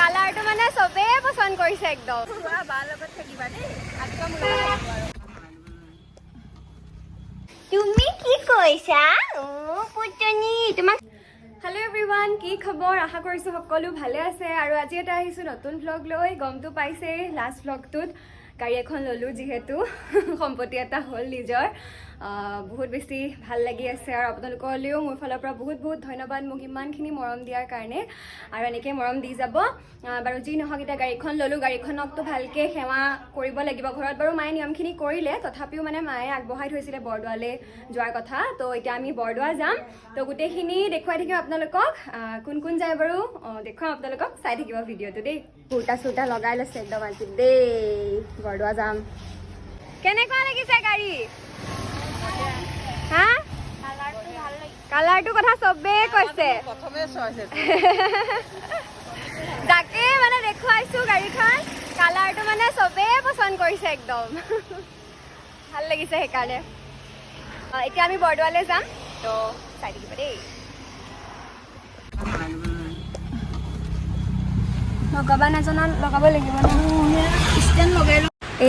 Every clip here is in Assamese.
কালাৰটো মানে চবেই পচন্দ কৰিছে একদম। বাৰ লগত থাকিবা দেই, আজিপা মোৰ লগত থাকিব আৰু। তুমি কি কৈছা অ পুতনি তোমাক? হেল্ল' এভৰিৱান, কি খবৰ? আশা কৰিছোঁ সকলো ভালে আছে। আৰু আজি এটা আহিছোঁ নতুন ভ্লগ লৈ। গমটো পাইছেই, লাষ্ট ভ্লগটোত গাড়ী এখন ল'লোঁ, যিহেতু সম্পত্তি এটা হ'ল নিজৰ। বহুত বেছি ভাল লাগি আছে আৰু আপোনালোকলৈও মোৰ ফালৰ পৰা বহুত বহুত ধন্যবাদ মোক ইমানখিনি মৰম দিয়াৰ কাৰণে আৰু এনেকৈ মৰম দি যাব। বাৰু যি নহওক, এতিয়া গাড়ীখন ল'লোঁ, গাড়ীখনকতো ভালকৈ সেৱা কৰিব লাগিব। ঘৰত বাৰু মায়ে নিয়মখিনি কৰিলে, তথাপিও মানে মায়ে আগবঢ়াই থৈছিলে বৰদোৱালৈ যোৱাৰ কথা। তো এতিয়া আমি বৰদোৱা যাম। তো গোটেইখিনি দেখুৱাই থাকিম আপোনালোকক। কোন কোন যায় বাৰু দেখুৱাম আপোনালোকক, চাই থাকিব ভিডিঅ'টো দেই। কুৰ্তা চুৰ্তা লগাই লৈছে একদম আজি দেই, বৰদোৱা যাম। কেনেকুৱা লাগিছে গাড়ী? হা, কালাৰটোৰ কথা চবেই কৈছে। প্ৰথমে চইচ। যাকে মানে দেখুৱাইছো গাড়ীখন, কালাৰটো মানে চবেই পচন্দ কৰিছে একদম। ভাল লাগিছে সেইকাৰণে। এতিয়া আমি বৰদোৱালৈ যাম, তো চাই থাকিব দেই। লগাবা নাজানা, লগাব লাগিব। ষ্টেণ্ড লগাই।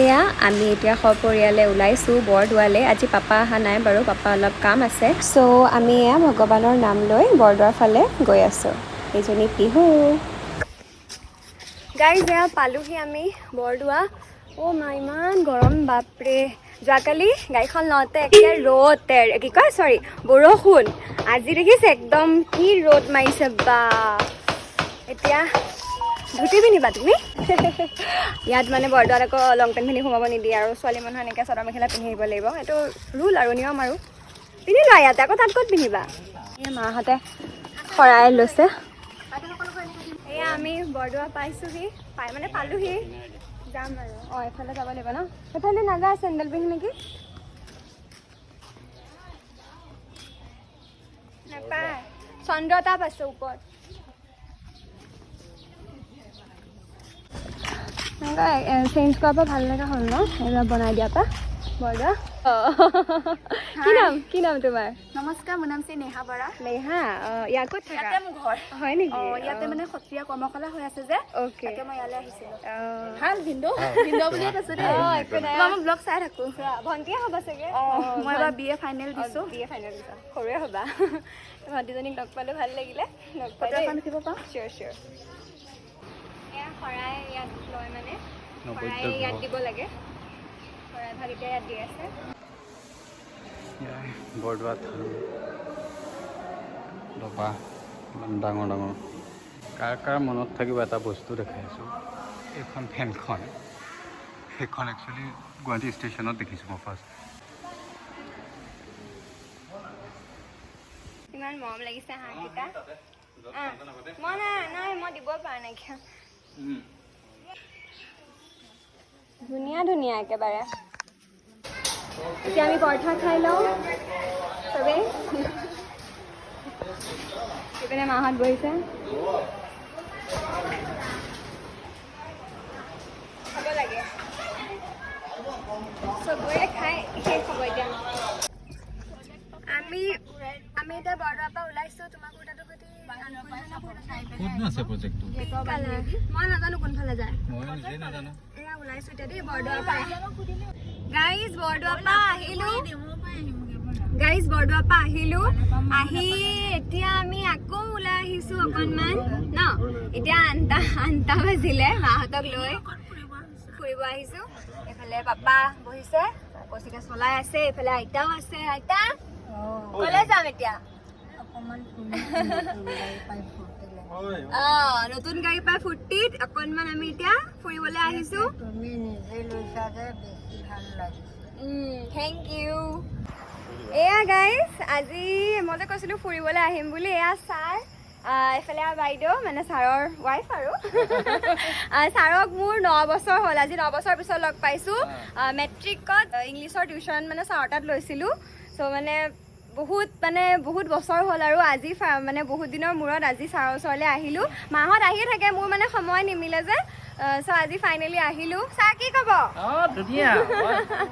এয়া আমি এতিয়া সপৰিয়ালে ওলাইছোঁ বৰদোৱালৈ। আজি পাপা অহা নাই বাৰু, পাপা অলপ কাম আছে। চ' আমি এয়া ভগৱানৰ নাম লৈ বৰদোৱাৰ ফালে গৈ আছোঁ। এইজনী পিহু। গাইজ, এয়া পালোহি আমি বৰদোৱা। অ' মা, ইমান গৰম বাপৰে! যোৱাকালি গাড়ীখন লওঁতে একে ৰ'দ, কি কয়, চৰি, বৰষুণ। আজি দেখিছে একদম কি ৰ'দ মাৰিছে বা! এতিয়া ধুতি পিন্ধিবা তুমি ইয়াত? মানে বৰদোৱাত আকৌ লং পেণ্ট পিন্ধি সোমাব নিদিয়ে আৰু ছোৱালী মানুহ এনেকৈ চাদৰ মেখেলা পিন্ধি আহিব লাগিব। এইটো ৰুল আৰু নিয়ম আৰু। পিন্ধি লোৱা ইয়াতে, আকৌ তাত ক'ত পিন্ধিবা? এই মাহঁতে শৰাই লৈছে। এয়া আমি বৰদোৱা পাইছোহি, পাই মানে পালোহি, যাম আৰু। অঁ, এইফালে যাব লাগিব ন? সেইফালে নাযায় চেণ্ডেল পিন্ধি নেকি? নাপায়। চন্দ্ৰতাপ আছে ওপৰত। এনেকুৱা চেঞ্জ কৰাৰ পৰা ভাল লগা হ'ল ন, এইবাৰ বনাই দিয়াৰ পৰা বৰদোৱা। কি নাম, কি নাম তোমাৰ? নমস্কাৰ, মোৰ নাম শ্ৰী নেহা বৰা। নেহা। অঁ, ইয়াত ক'ত থাকা? ইয়াতে মোৰ ঘৰ। হয় নেকি? অঁ, ইয়াতে মানে সত্ৰীয়া কৰ্মশালা হৈ আছে যে, তাকে মই ইয়ালৈ আহিছিলোঁ। ভাল ভিনদেউ, ভিনদেউ বুলিয়ে কৈছোঁ দেই। অঁ, একো নাই। মই ব্লগ চাই থাকোঁ। ভণ্টিয়ে হ'ব চাগে? অঁ, মই এবাৰ বি এ ফাইনেল দিছোঁ। বি এ ফাইনেল দিছা, সৰুৱে হ'বা। ভণ্টিজনীক লগ পালোঁ, ভাল লাগিলে লগ পাই। ফটো এখন উঠিব পাওঁ? চিয়'ৰ চিয়'ৰ। এয়া শৰাই ইয়াত লয়, মানে শৰাই ইয়াত দিব লাগে। শৰাই ভাগ এতিয়া ইয়াত দি আছে। বৰদোৱা থান, দবা ইমান ডাঙৰ ডাঙৰ। কাৰ কাৰ মনত থাকিব, এটা বস্তু দেখাই আছোঁ। এইখন ফেনখন, সেইখন একচুৱেলি গুৱাহাটী ষ্টেচনত দেখিছোঁ মই ফাৰ্ষ্ট। ইমান মৰম লাগিছে হাঁহকেইটা। মই নাই নাই, মই দিব পৰা নাইকিয়া। ধুনীয়া ধুনীয়া একেবাৰে। এতিয়া আমি পৰঠা খাই লওঁ চবেই। সেইপিনে মাহঁত বহিছে। খাব লাগে। চবৰে খাই শেষ হ'ব এতিয়া। আমি আমি এতিয়া বৰদোৱাৰ পৰা ওলাইছো। তোমাৰ কুৰ্তাটোৰ সৈতে। ক'তনো আছে প্ৰজেক্টটো? কালাৰ মই নাজানো কোনফালে যায়। মই নিজেই নাজানো। এয়া ওলাইছো এতিয়া দেই বৰদোৱাৰ পৰা। গাইজ, বৰদোৱাৰ পৰা আহিলো। গাইজ, বৰদোৱাৰ পৰা আহিলো, আহি এতিয়া আমি আকৌ ওলাই আহিছো অকণমান ন। এতিয়া 8টা বাজিলে। মাহঁতক লৈ ফুৰিব আহিছো। এইফালে পাপা বহিছে, কৌশিকে চলাই আছে, এইফালে আইতাও আছে। আইতা, কলে যাম এতিয়া? অ, নতুন গাড়ী পাই ফূৰ্তিত অকণমান আমি এতিয়া ফুৰিবলৈ আহিছো। তুমি নিজে লৈছা যে, বেছি ভাল লাগিছে। Thank U. এয়া গাইজ, আজি মই যে কৈছিলোঁ ফুৰিবলৈ আহিম বুলি, এয়া ছাৰ, এইফালে বাইদেউ, মানে ছাৰৰ ৱাইফ। আৰু ছাৰক মোৰ 9 বছৰ হ'ল, আজি 9 বছৰ পিছত লগ পাইছোঁ। মেট্ৰিকত ইংলিছৰ টিউশ্যন মানে ছাৰৰ তাত লৈছিলোঁ। চ' মানে বহুত, মানে বহুত বছৰ হ'ল আৰু আজি মানে বহুত দিনৰ মূৰত আজি ছাৰৰ ওচৰলৈ আহিলোঁ। মাহঁত আহিয়ে থাকে, মোৰ মানে সময় নিমিলে যে। চ' আজি ফাইনেলি আহিলোঁ। ছাৰ, কি ক'ব? অ, ধুনীয়া।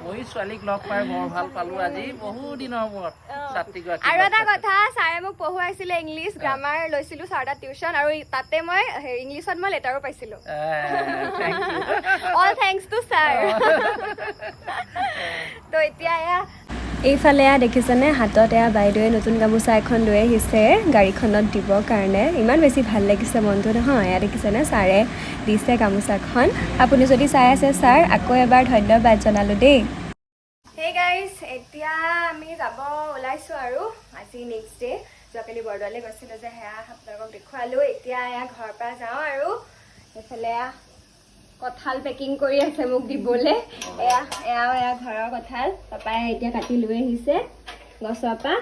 মই ছোৱালীক লগ পাই বৰ ভাল পালো আজি, বহু দিনৰ মূৰত ছাত্ৰীগৰাকী। আৰু এটা কথা, ছাৰে মোক পঢ়ুৱাইছিলে, ইংলিছ গ্ৰামাৰ লৈছিলোঁ ছাৰ তাত টিউশ্যন, আৰু তাতে মই ইংলিছত মই লেটাৰো পাইছিলোঁ। All thanks to sir. তো এতিয়া এয়া এইফালে এয়া দেখিছেনে, হাতত এয়া বাইদেৱে নতুন গামোচা এখন লৈ আহিছে গাড়ীখনত দিবৰ কাৰণে। ইমান বেছি ভাল লাগিছে মনটো নহয়? এয়া দেখিছেনে, ছাৰে দিছে গামোচাখন। আপুনি যদি চাই আছে ছাৰ, আকৌ এবাৰ ধন্যবাদ জনালোঁ দেই। হে গাইজ, এতিয়া আমি যাব ওলাইছোঁ আৰু আজি নেক্সট ডে। যোৱাকালি বৰদোৱালৈ গৈছিলোঁ যে, সেয়া আপোনালোকক দেখুৱালোঁ। এতিয়া এয়া ঘৰৰ পৰা যাওঁ আৰু এইফালে এয়া কঁঠাল পেকিং কৰি আছে মোক দিবলৈ। এয়া এয়াও এয়া ঘৰৰ কঁঠাল, পাপাই এতিয়া কাটি লৈ আহিছে গছৰ পৰা।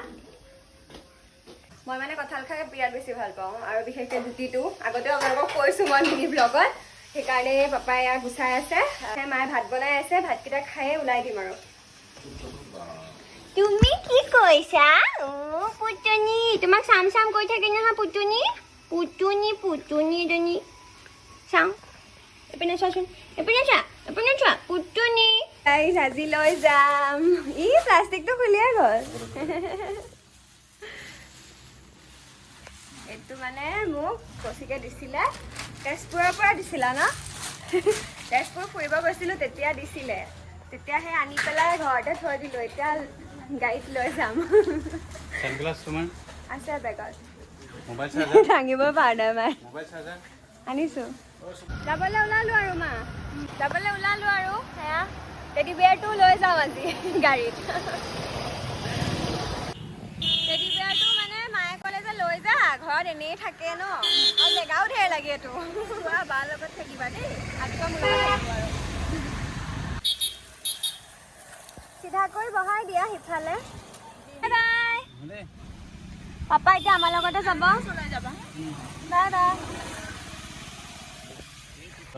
মই মানে কঁঠাল খাই বিৰাট বেছি ভাল পাওঁ আৰু বিশেষকৈ গুটিটো। আগতেও আপোনালোকক কৈছোঁ মই মিনি ব্লগত। সেইকাৰণে পাপাই এয়া গুচাই আছে, মায়ে ভাত বনাই আছে। ভাতকেইটা খায়ে ওলাই দিম আৰু। তুমি কি কৈছা? অ' পুতনি, তোমাক চাম চাম কৈ থাকে নহয়। পুতনি, পুতনি, পুতনি এজনী। চাওঁ, এপিনে চোৱাচোন, এপিনে চোৱা, এপিনে চোৱা, পুতনি। গাইজ, আজি লৈ যাম। ই প্লাষ্টিকটো খুলিয়ে গ'ল। এইটো মানে মোক কৌশিকে দিছিলে, তেজপুৰৰ পৰা দিছিলা ন? তেজপুৰ ফুৰিব গৈছিলোঁ তেতিয়া দিছিলে। তেতিয়া সেই আনি পেলাই ঘৰতে থৈ দিলোঁ, এতিয়া গাড়ীত লৈ যাম। চানগ্লাছ তোমাৰ? আছে বেগত। Mobile charger? ভাঙিব পৰা নাই মায়ে। Mobile charger? আনিছোঁ। যাবলৈ ওলালোঁ আৰু মা, যাবলৈ ওলালোঁ আৰু সেয়া টেডি বিয়াৰটো লৈ যাওঁ আজি গাড়ীত। টেডি বিয়াৰটো মানে মায়ে ক'লে যে লৈ যা, ঘৰত এনেই থাকে ন, আৰু জেগাও ধেৰ লাগে এইটো। চোৱা, বাৰ লগত থাকিবা দেই। আজিপা মোৰ লগত থাকিব আৰু। চিধাকৈ বহাই দিয়া সিফালে। বাই বাই পাপা, এতিয়া আমাৰ লগতে যাব।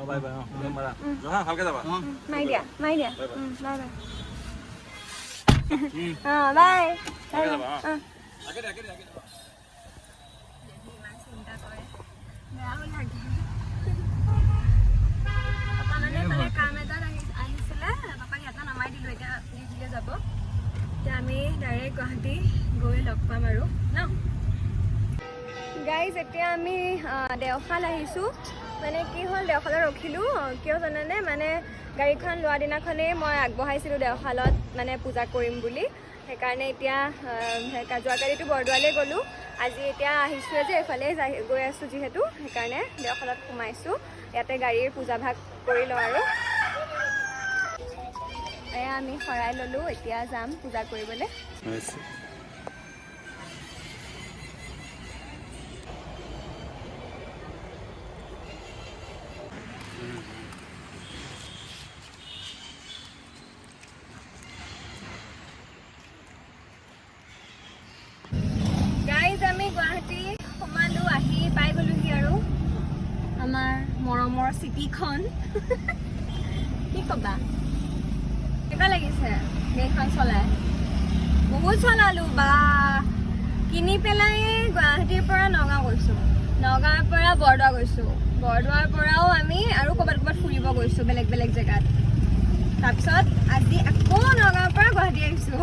Bye bye. Bye bye. অঁ, ভালকে যাবা। মাৰি দিয়া, মাৰি দিয়া। Bye bye. অঁ, বাই। ভালকে যাবা। অঁ। অঁ। ইমান চিন্তা কৰে, বেয়াও লাগে। পাপা মানে এইফালে কাম এটাত আহিছিলে, পাপাক ইয়াতে নমাই দিলোঁ, এতিয়া ডিউটিলৈ যাব। এতিয়া আমি ডাইৰেক্ট গুৱাহাটী গৈ লগ পাম আৰু ন। গাইজ, এতিয়া আমি দেওশাল আহিছোঁ। মানে কি হ'ল, দেওশালত ৰখিলোঁ কিয় জানেনে? মানে গাড়ীখন লোৱা দিনাখনেই মই আগবঢ়াইছিলোঁ দেওশালত মানে পূজা কৰিম বুলি। সেইকাৰণে এতিয়া যোৱাকালিতো বৰদোৱালৈ গ'লোঁ, আজি এতিয়া আহিছোঁৱে যে এইফালে গৈ আছোঁ যিহেতু, সেইকাৰণে দেওশালত সোমাইছোঁ। ইয়াতে গাড়ীৰ পূজা ভাগ কৰি লওঁ আৰু এয়া আমি শৰাই ল'লোঁ, এতিয়া যাম পূজা কৰিবলৈ। হৈছে। গাইজ, আমি গুৱাহাটী সোমালোঁ, আহি পাই গ'লোহি আৰু আমাৰ মৰমৰ চিটিখন। কি ক'বা, কেনেকুৱা লাগিছে গাড়ীখন চলাই? বহুত চলালোঁ বা, কিনি পেলাই গুৱাহাটীৰ পৰা নগাঁও গৈছোঁ, নগাঁৱৰ পৰা বৰদোৱা গৈছোঁ, বৰদোৱাৰ পৰাও আমি আৰু ক'ৰবাত ক'ৰবাত ফুৰিব গৈছোঁ বেলেগ বেলেগ জেগাত। তাৰপিছত আজি আকৌ নগাঁৱৰ পৰা গুৱাহাটী আহিছোঁ।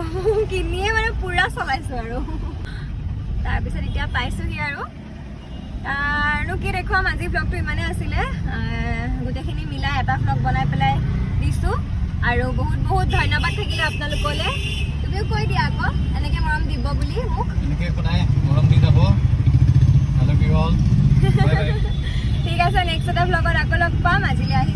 কিনিয়ে মানে পূৰা চলাইছোঁ আৰু তাৰপিছত এতিয়া পাইছোঁহি আৰু। আৰু কি দেখুৱাম, আজি ভ্লগটো ইমানেই আছিলে। গোটেইখিনি মিলাই এটা ভ্লগ বনাই পেলাই দিছোঁ আৰু বহুত বহুত ধন্যবাদ থাকিলে আপোনালোকলৈ। তুমিও কৈ দিয়া আকৌ, এনেকৈ মৰম দিব বুলি মোক। এনেকৈ সদায় মৰম দি যাব। I love you all, bye bye. ঠিক আছে, নেক্সট এটা ভ্লগত আকৌ লগ পাম। আজিলৈ আহিছোঁ।